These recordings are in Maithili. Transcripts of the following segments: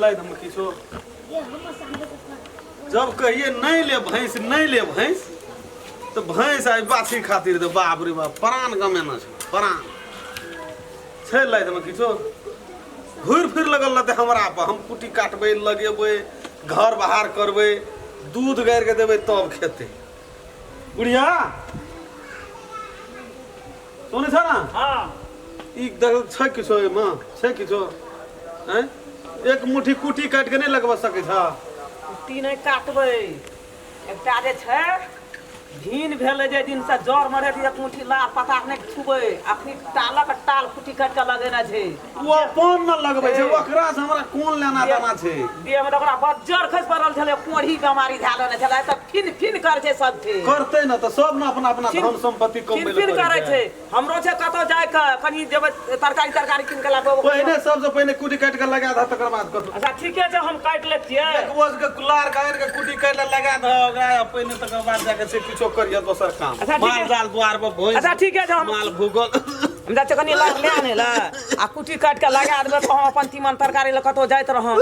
लाइदमे किछो। जब कहिए नहि ले भैंस, नहि ले भैंस, तऽ भैंस आइ बाछी खातिर तऽ बाप रे बाप प्राण गमेना छै, प्राण छै लाइदमे किछो। घुरि फिर लगल रहतै हमरा पर, हम कुट्टी काटबै, लगेबै, घर बाहर करबै, दूध गारि के देबै तब खेतै। बुढ़िया सुनै छ ने? हाँ। ई देख छै किछो एहिमे? छै किछो? आँय, एक मुट्ठी कुट्टी काटि के नहि लगबऽ सकै छ? कुट्टी नहि काटबै, एकटा जे छै भिन भेलै जे दिनसँ जर मरे एक मुट्ठी लार पता नहि छुबै, अखनी टालक टाल कुट्टी काटि कऽ लगेने छै। ओ अपन न लगबै छै, ओकरा से हमरा कोन लेना देना छै? देह में तऽ ओकरा बज्जर खसि पड़ल छलै, कोढ़ी बेमारी धए लेने छलै, तऽ फिन फिन करै छै सब ठीक। करतै ने तऽ सब ने अपना अपना धन संपत्ति फिन कमबै फिन लए करै करै छै। छै। हमरो छै कतौ जाय के, कनि जेबै तरकारी तरकारी कीन के लाबबै। पहिने सबसे पहिने कुटी काटि के लगा दह, तकर बाद कतौ। अच्छा ठीके छै, हम काटि लै छियै। एक बोझ के लार के आनि के कुटी काटि के लगा दह ओकरा पहिने, तकर बाद जाके से किछो करिह दोसर काम। अच्छा, ठीक माल है। जाल द्वार पर भैंस। अच्छा ठीके छै, हम माल भूगल। हम जाइ छियै कनि लार लए आनै लए आ कुटी काटि के लगा देबै तऽ हम अपन तीमन तरकारी लए कतौ जाइत रहब।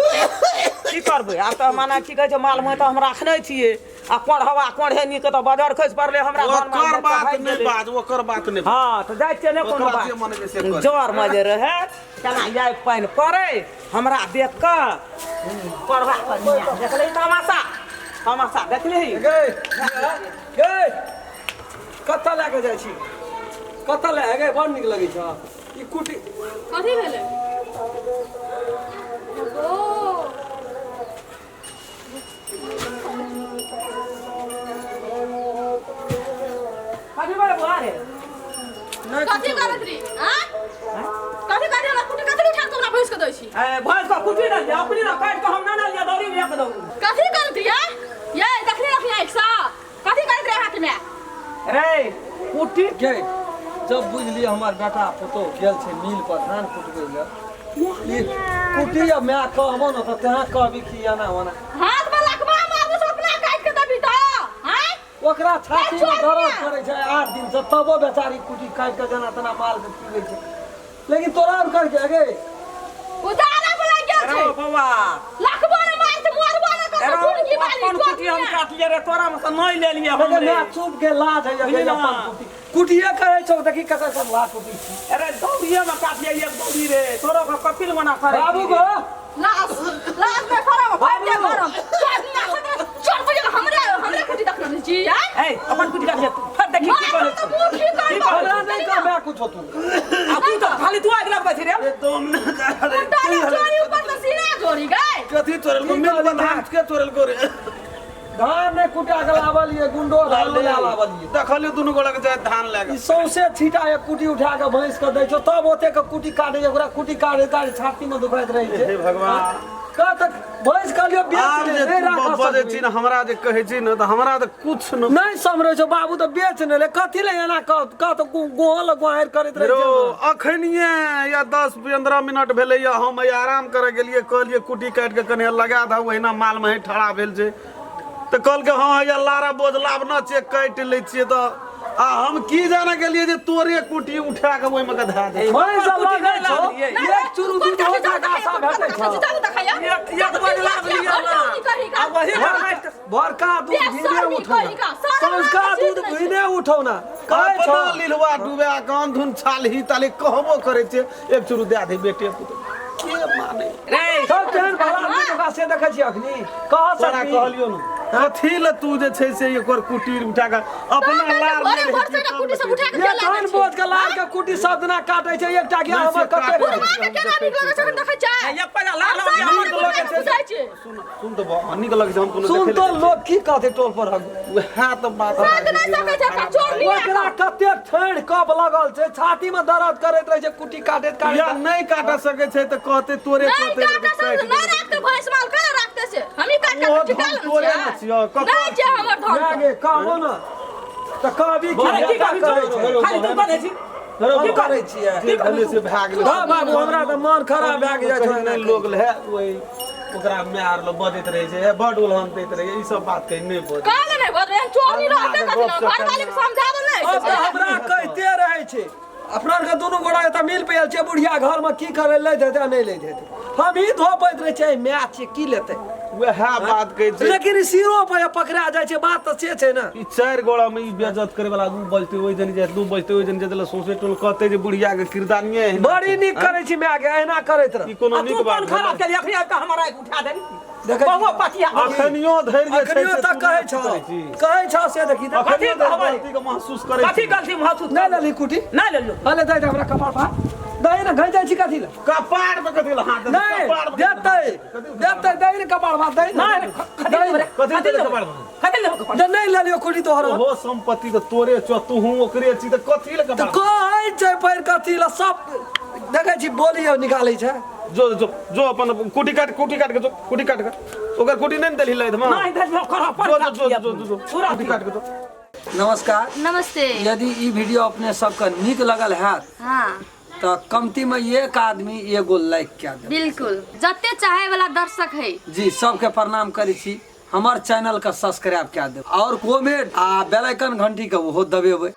की करबै आब तऽ माने की कहै छै, माल महि तऽ हम राखने छियै आ कोढ़वा कोढ़े नीक तऽ बजर खसि पड़लै हमरा धान माल ओकर देख कऽ बात भागि नहि गेलै। बाज, ओकर बात नहि। हँ तऽ जाइ छियै, नहि कोनो ओकरा बात। जे मन होइ से करे। जर मे जे रहै केना जाय पानि पड़ै हमरा देख कऽ कोढ़वा पर देखलही तमाशा, तमाशा देखलही। गे गे, कतऽ लए कऽ जाइ छी? कतऽ लए गे? बड़ नीक लगै छ ई कुटी। कथी भेलै? ओ कथी भेलै बुआ रे? कथी करैत रही? आँय, कथी करैत रही? हमरा कुटी कथी उठा के तोरा भैंस के दै छी? ए, भैंस के कुटी ने लिअ, अपने ने काटि कऽ हम नहि ने लिअ, दौड़ी मे एक दौ। कथी करैत रही? आँय ये, देखने रखी आँखि सँ, कथी करैत रहे हाथ में? रे कुटी गे, जब बुझलियै हमर बेटा पुतोह गेल छै मिल पर धान कुटबै लए, ई कुटी आ माय कहबो ने तऽ तेहाँ कहबी कि एना ओना। हाथ में लकवा मारने से अपना काट के देबी तऽ? आँय, ओकरा छाती में ए, दर्द चोर करै छै 8 दिन से, तबो बेचारी कुटी काटि कऽ जेना तेना माल के पीबै छै। लेकिन तोरा और करके गे उजाला वाला गेल अरे छै बौआ, लखबो ने मार से मरबो ने कर अरे कुटी की बारी अपन कुटी हम काटलियै रे, तोरा में से नहि लेलियै हम लेकिन रे। माय चुप के लाज है बुझली गे ना? अपन कुटी कुटिए करै छौ, देखी ककर सब ला कुटी छी। अरे दौड़िए में काटलियै एक दौड़ी रे, तोरो के कपिल मना करै बाबू छी गो रे। लाज लाज में खड़ा हो भाग जा बाबू। गरम चोर निया खतरा चोर बजे हमरे हमरे कुटी देखने छी? आँय ए अपन कुटी काटलियै, फेर देखी की मार कहै तऽ छौ। मुँह ठीक कर। की कहै हमरा छौ? नहि कह माय कुछो तू। आ तू तऽ खाली तू आगि लगबै छी रे। ए, दम नहि जा रे। ताला चोरी ऊपर से सीना चोरी गए। कथी चोरल? की मिल कहली पर धान के चोरल गोरे? धान नहि कुटा के लावलिए, गुंडो धान ले लावलिए। देखलियो दुनू गोड़ा के जाय धान लए ई के। सौंसे छीटा एक कुटी उठा के भैंस के दै छौ, तब ओते के कुटी काटे छै, ओकरा कुटी काटे काटे छाती में दुखाइत रहै छै। हे भगवान। कह तऽ भैंस कहलियो बेच आब ले, जे नहि तू राखऽ बजै सकबी। छी ने, हमरा जे कहै छी ने, तऽ हमरा तऽ कुछ न नहि समरै छौ बाबू तऽ बेच ने ले, कथी ले एना कह कह तऽ गोहल गोहारि करैत रहै रो छै। अखनिये या 10-15 मिनट भेलै या हम एहि आराम करऽ गेलियै, कहलियै कुटी काटि के कनि लगा दह, ओहिना माल मही ठड़ा भेल छै, तऽ कहलकै हँ हैया लारा बोझ लाब न छै, काटि लै छियै। तऽ आ हम की जाने गेलियै जे तोरे कुटी उठा के ओहिमे के धए दे। भैंस अपन कुटी लगै नहि छौ लाबलियै। एक चूरू दूध हो जाके आशा भेटै छौ। एक एक बोझ लाबलियै ना, आ वही पर काटि कऽ बड़का दूध बे भिने शर्मी उठौ ना, कही का, शर्म सँझुका लागै दूध छै कि नहि? भिने उठौ ना कहै छौ। अपना लिलुआ डुबा के अंधुन छालही ताली कहबो करै छै एक चूरू दए दे बेटे पुतोह, के माने रे? सब केहन भला आदमी ओकरा से देखै छियै अखनी कह तोरा सकबी? कहलियौ ने कथी ले तू जे छै से एकर कुटीर उठा के अपना लार भोरे ले भोर से कुटी सब उठा के ये धान बोझ के लार के कुटी सब दिना काटे छै, एकटा गाय नहि, से हमर कते काटै बुढ़वा के केना नीक लगै छै अखन देखै छै? एक पैसा लार लाबलियै नीक अपन। लगै छै। बुझाइ छै। सुन सुन तऽ नीक लगै छै, हम कोनो सुन देखै तो लए जाइ लोग की कहते टोल पर? छियै। उएह तऽ बात। साथ नहि सकै छै एकटा चोर निया। ओकरा कते ठेढ़ कब लगल छै, छाती में दर्द करैत रहै छै कुटी काटैत या काटैत। नहि काटऽ सकै छै तऽ कहते तोरे नहीं कहते काटा सब काटि नहीं राखते भैंस माल केना राखते से हमही काट ओहो के धन ठिका तोरे ने छियौ, ककर? नहीं छै हमर धन। माय गे, कहबो ने तऽ कहबी की अरे की नेता कहबी करै छै? खाली तू करै छी। हम करै छियै? जे भेलै से भए गेलै। हँ बाबू, हमरा तऽ मन खराब भए गेल छै। नहि लोग लए ओहि ओकरा माय आर लग बजैत रहै छै, हे बड उलहन दैत रहै, ई सब बात कहीं नहि बजै। काहे नहीं बजबै? चोर नहीं रहते कथी घर वाले के समझा दो नहीं। अब तऽ हमरा कहिते रहै छै, अपना आरके दुनू गोड़ा एतऽ मिल पे आयल छियै बुढ़िया घरमे की करै लैत हेतै आ नहि लैत हेतै हम ही धोपैत रहै छियै माय छियै की लेतै वएह बात कहै छै लेकिन ई सिरो पर पकड़ा जाइ छै बात तऽ से छै ने ई चारि गोड़ा में ई बेइज्जत करे वाला दू बजते ओहि जन जात दू बजते ओहि जन जात सौंसे टोल कहते जे बुढ़िया के किरदानिये एहिना बड़ी छै। नीक करै छी माय के एहिना करैत रह ई कोनो आ तू नीक बात कोन खराब भेलै? केली अखनी आबि कऽ हमरा आगि उठा देली देखै छी। बहुओ पतिया अखनियो धरि जे छै अखनियो से तक तू कहै नहि छौ करै छी। कहै छौ से देखी तऽ अखनियो कथी धरि कहबै? गलती के महसूस करै कथी छी। गलती महसूस नहि लेली कुटी नहि लेलियो हले दै दे हमरा कपार पर दही ने घै जाइ छी कथी लए कपार पे कथी लए हाथ देतै? नहि कपार पे देतै देतै दही ने कपार पर दही ने नहि दही ने। कथी देतै कपार पर? कथी लेबै कपार जे नहि लेलियो कुटी तोहर ओहो संपत्ति तऽ तोरे छौ तूहू ओकरे छी तऽ कथी लए तऽ कपार कहै छै पैर कथी लए सब देखै छी बोली निकालै छै जो जो जो अपन कुटी काट कुटी काट के जो कुटी काट के ओकर कुटी नहि ने देलही लैत मे नहि देलियो कर अपन जो जो जो जो जो पूरा कुटी काट के जो नमस्कार नमस्ते यदि ई वीडियो अपने सबके नीक लगल हैत हाँ तऽ कमतीमे एक आदमी एगो लाइक कए देब बिल्कुल जते चाहे वाला दर्शक है जी सबके प्रणाम करै छी हमर चैनल के सब्सक्राइब कए देब और कमेंट आ बेल आइकन घंटी के ओहो दबेबै।